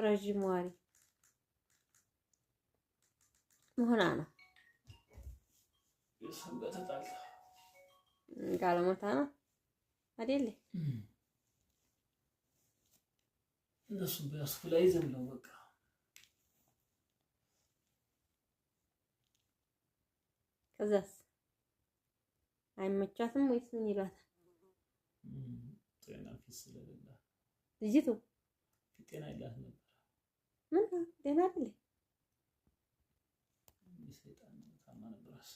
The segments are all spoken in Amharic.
ረዥም ዋሪ መሆና ነው። ጋለሞታ ነው አይደል? እነሱም በያስኩ ላይ ዝም ነው በቃ። ከዛስ አይመቻትም ወይስ ምን ይሏታል? ጤና ፊት ስለሌላ ልጅቱ ጤና የላት ነበር። ምን ደህና አይደል? ሰይጣን ታማ ነበራስ።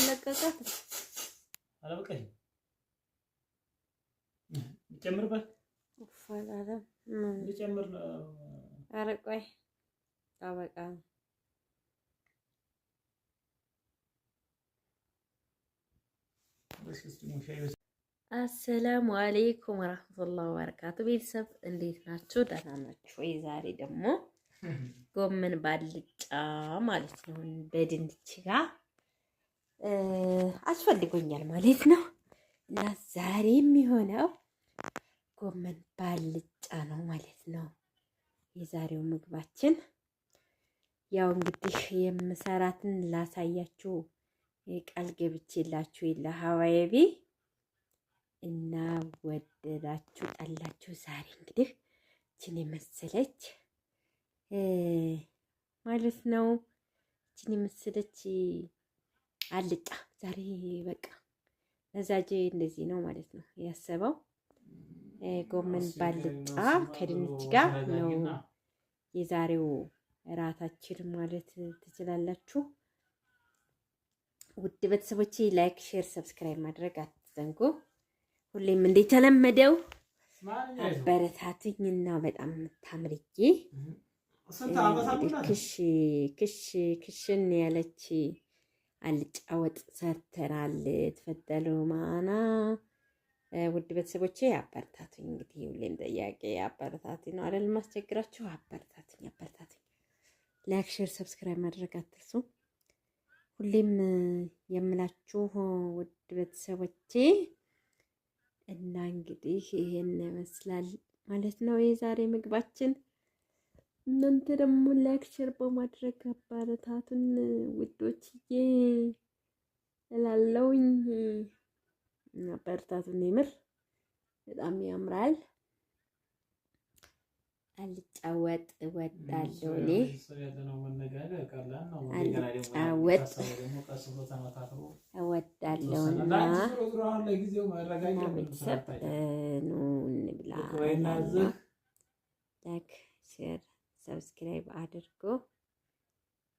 ለቀቃት። አላበቃኝም። ልጨምርበት አላለም። ልጨምር ነው። ኧረ ቆይ አበቃ። አሰላሙ አሌይኩም ወራህመቱላሂ ወበረካቱ። ቤተሰብ እንዴት ናችሁ? ደህና ናችሁ ወይ? ዛሬ ደግሞ ጎመን ባልጫ ማለት ነው በድንች ጋር አስፈልጎኛል ማለት ነው። እና ዛሬ የሚሆነው ጎመን ባልጫ ነው ማለት ነው የዛሬው ምግባችን። ያው እንግዲህ የምሰራትን ላሳያችሁ ቃል ገብቼላችሁ የለ ሀዋይቢ እና ወደዳችሁ ጠላችሁ፣ ዛሬ እንግዲህ እችን የመሰለች ማለት ነው እችን የመሰለች አልጫ ዛሬ በቃ መዛጄ እንደዚህ ነው ማለት ነው ያሰበው። ጎመን ባልጫ ከድንች ጋር ነው የዛሬው እራታችን ማለት ትችላላችሁ። ውድ ቤተሰቦቼ like፣ share፣ subscribe ማድረግ አትዘንጉ። ሁሌም እንደተለመደው አበረታቱኝና በጣም የምታምርዬ ክሽ ክሽ ክሽን ያለች አልጫ ወጥ ሰርተናል። تفضلوا معنا ውድ ቤተሰቦቼ አበረታቱኝ። እንግዲህ ሁሌም ጥያቄ አበረታቱኝ ነው አይደል? ማስቸግራችሁ አበረታቱኝ፣ አበረታቱኝ። like፣ share፣ subscribe ማድረግ አትርሱ። ሁሌም የምላችሁ ውድ ቤተሰቦቼ እና እንግዲህ ይሄን ይመስላል ማለት ነው የዛሬ ምግባችን። እናንተ ደግሞ like share በማድረግ አበረታቱን ውዶችዬ እላለሁኝ። አበረታቱን የምር በጣም ያምራል። አልጫ ወጥ እወዳለሁ እኔ አልጫ ወጥ እወዳለሁና ቤተሰብ ኑ እንብላ። like share subscribe አድርጎ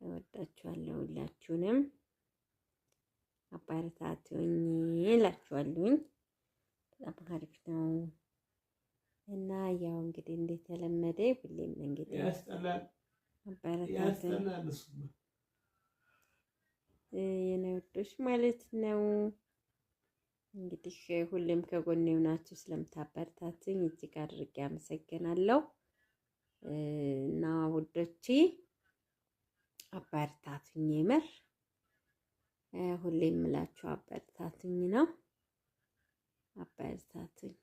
እወዳችኋለሁ። ሁላችሁንም አበረታቱኝ እላችኋለሁኝ። በጣም አሪፍ ነው እና ያው እንግዲህ እንደተለመደ ሁሌም እንግዲህ አበረታቱኝ የኔ ውዶች ማለት ነው። እንግዲህ ሁሌም ከጎኔ ሆናችሁ ስለምታበረታቱኝ እጅግ አድርጌ አመሰግናለሁ። እና ውዶቼ አበረታቱኝ፣ የምር ሁሌም የምላችሁ አበረታቱኝ ነው። አበረታቱኝ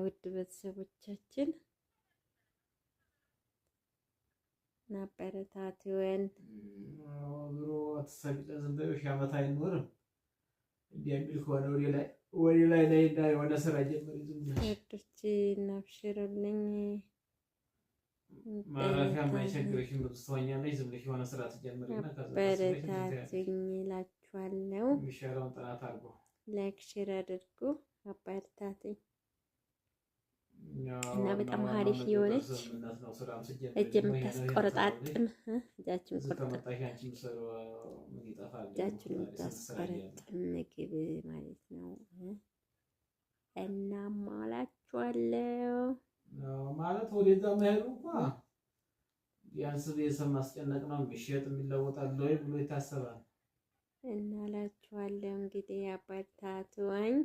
ውድ ቤተሰቦቻችን አበረታቱን። ብሮ አትሰግደ ዝም ብለሽ ሺህ ዓመት አይኖርም። እንዲህ የሚል ከሆነ ወደ ላይ ላይ እና የሆነ ስራ ጀምሪ። ዝም ብለሽ ውዶቼ እናብሽሩልኝ። ማረፊያ የማይቸግርሽም ብዙ ትሆኛለሽ። ዝም ብለሽ የሆነ ስራ ትጀምሪና አበረታቱኝ እላችኋለሁ። የሚሻለውን ጥናት አድርጎ like share አድርጉ። አበረታቱኝ እና በጣም አሪፍ የሆነች እጅ የምታስቆረጣጥም እጃችን እጃችን የምታስቆረጥም ምግብ ማለት ነው። እና ማላችኋለሁ ማለት ወደዛ መሄዱ እንኳ ቢያንስ ቤተሰብ ማስጨነቅ ነው። የሚሸጥ የሚለወጣል ወይ ብሎ ይታሰባል። እና እላችኋለሁ እንግዲህ አበረታቱኝ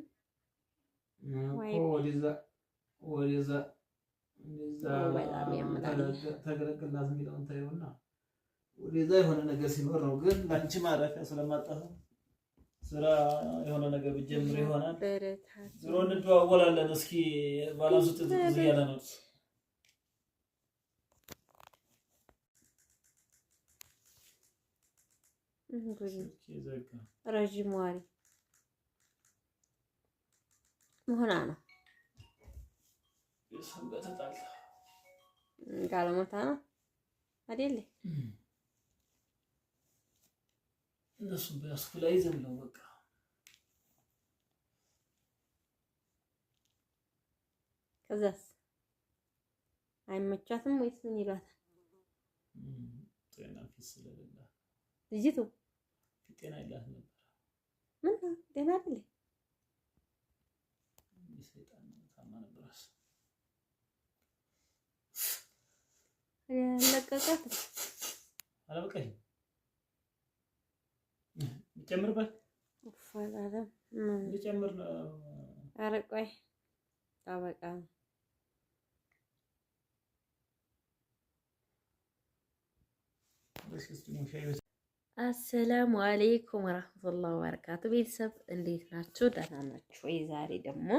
እኮ ወደዛ ወደዛ ተገለገልናት የሚለውን ታየውና ወደዛ የሆነ ነገር ሲኖር ነው። ግን ለአንቺ ማረፊያ ስለማጠፉ ስራ የሆነ ነገር ብጀምር ይሆናል። ዞሮ እንደዋወላለን። እስኪ balance ኡ ጥዝጥዝ እያለ ነው። ረዥም ዋሪ መሆና ነው። ጋለሞታ ነው አይደል? እነሱም በያዝኩ ላይ ዝም ነው በቃ። ከዛስ አይመቻትም ወይስ ምን ይሏታል? ጤና ፊት ስለሌላ ልጅቱ ጤና የላት ነበር። ምን ጤና አይደል? ሰይጣን ታማ ነበረስ። ለቀቃት አላበቃኝም። ልጨምርበት ልጨምር። ኧረ ቆይ ታበቃ አሰላሙ አሌይኩም ወራህመቱላሂ ወበረካቱ። ቤተሰብ እንዴት ናችሁ? ደህና ናችሁ ወይ? ዛሬ ደግሞ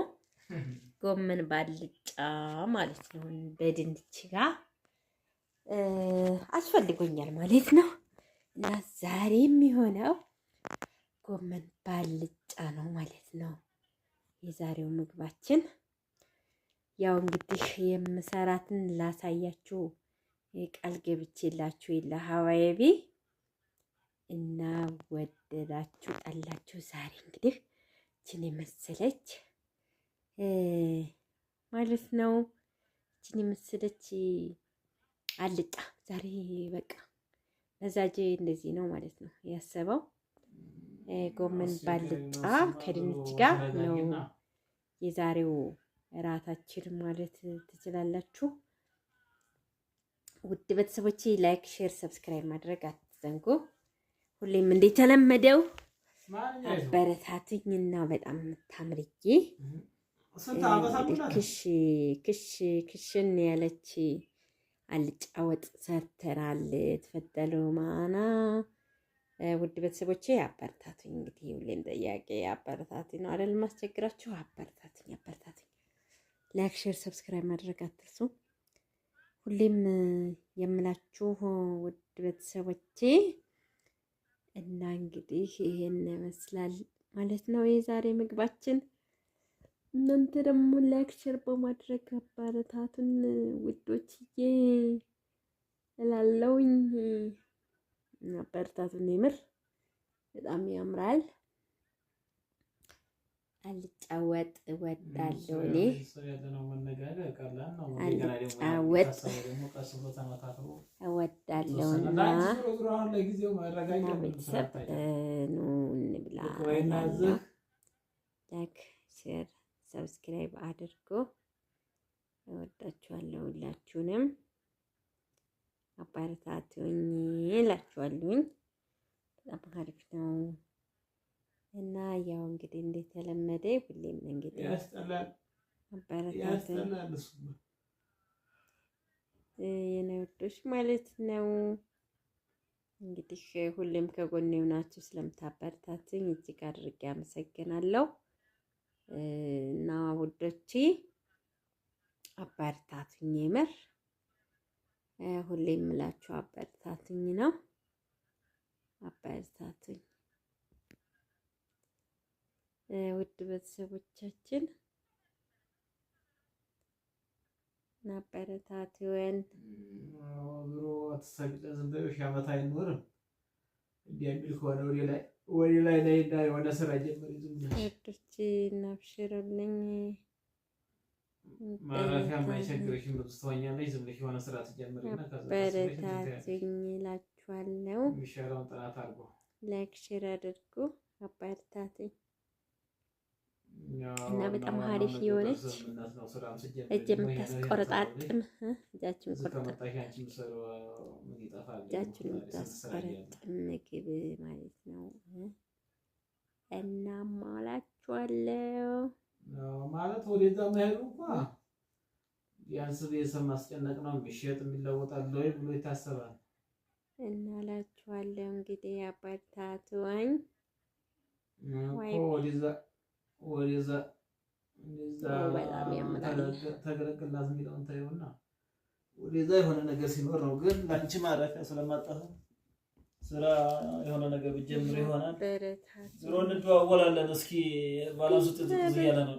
ጎመን ባልጫ ማለት ነው በድንች ጋር አስፈልጎኛል ማለት ነው። እና ዛሬ የሚሆነው ጎመን ባልጫ ነው ማለት ነው የዛሬው ምግባችን። ያው እንግዲህ የምሰራትን ላሳያችሁ ቃል ገብቼላችሁ የለ ሀዋይቢ እና ወደዳችሁ ጠላችሁ፣ ዛሬ እንግዲህ እችን የመሰለች ማለት ነው እችን የመሰለች አልጫ ዛሬ በቃ መዛጄ እንደዚህ ነው ማለት ነው ያሰበው። ጎመን ባልጫ ከድንች ጋር ነው የዛሬው እራታችን ማለት ትችላላችሁ። ውድ ቤተሰቦቼ like፣ share፣ subscribe ማድረግ አትዘንጉ። ሁሌም እንደተለመደው አበረታቱኝና በጣም የምታምርዬ ክሽ ክሽ ክሽን ያለች አልጫ ወጥ ሰርተናል። ተፈጠሉ ማና ውድ ቤተሰቦቼ አበረታቱኝ። እንግዲህ ሁሌም ጥያቄ አበረታቱኝ ነው አይደል? ማስቸግራችሁ አበረታቱኝ፣ አበረታቱኝ። like፣ share፣ subscribe ማድረግ አትርሱ። ሁሌም የምላችሁ ውድ ቤተሰቦቼ እና እንግዲህ ይሄን ይመስላል ማለት ነው የዛሬ ምግባችን። እናንተ ደግሞ like share በማድረግ አበረታቱን ውዶችዬ እላለሁኝ። አበረታቱን፣ የምር በጣም ያምራል። አልጫ ወጥ እወዳለሁ እኔ። አልጫ ወጥ እወዳለሁና ቤተሰብ ኑ እንብላ። like share subscribe አድርጎ እወዳችኋለሁ። ሁላችሁንም አበረታቱኝ እላችኋለሁኝ። በጣም አሪፍ ነው እና ያው እንግዲህ እንደተለመደ ሁሌም እንግዲህ አበረታቱኝ የኔ ውዶች ማለት ነው። እንግዲህ ሁሌም ከጎኔ ሆናችሁ ስለምታበረታቱኝ እጅግ አድርጌ አመሰግናለሁ። እና ውዶቼ አበረታቱኝ፣ የምር ሁሌም የምላችሁ አበረታቱኝ ነው። አበረታቱኝ ውድ ቤተሰቦቻችን አበረታቱን። ዞሮ አትሳቂለት፣ ዝም በይው። ሺህ ዓመት አይኖርም። እንዲህ የሚል ከሆነ ወደ ላይ ላይ እና የሆነ ስራ ጀምር። ዝም ብለሽ ውዶቼ እናብሽሩልኝ። ማረፊያ የማይቸግርሽም ብዙ ትሆኛለሽ። ዝም ብለሽ የሆነ ስራ ትጀምሪና ከዛ አበረታቱኝ እላችኋለሁ። የሚሻለውን ጥናት አድርጎ like share አድርጉ፣ አበረታቱኝ እና በጣም አሪፍ የሆነች እጅ የምታስቆረጣጥም እጃችሁን እጃችሁን የምታስቆረጥም ምግብ ማለት ነው። እና ማላችኋለሁ ማለት ወደዛ መሄዱ እንኳ ቢያንስ ቤተሰብ ማስጨነቅ ነው። የሚሸጥ የሚለወጣል ወይ ብሎ ይታሰባል። እና እላችኋለሁ እንግዲህ አበረታቱኝ። እኮ ወደዛ ወደዛ እንደዛ በጣም ያምራል። ተገለገልናት የሚለውን ታየውና ወደዛ የሆነ ነገር ሲኖር ነው። ግን ለአንቺ ማረፊያ ስለማጠፋ ስራ የሆነ ነገር ብጀምር ይሆናል። በረታት ዞሮ እንደዋወላለን። እስኪ balance ኡ ጥዝጥዝ እያለ ነው።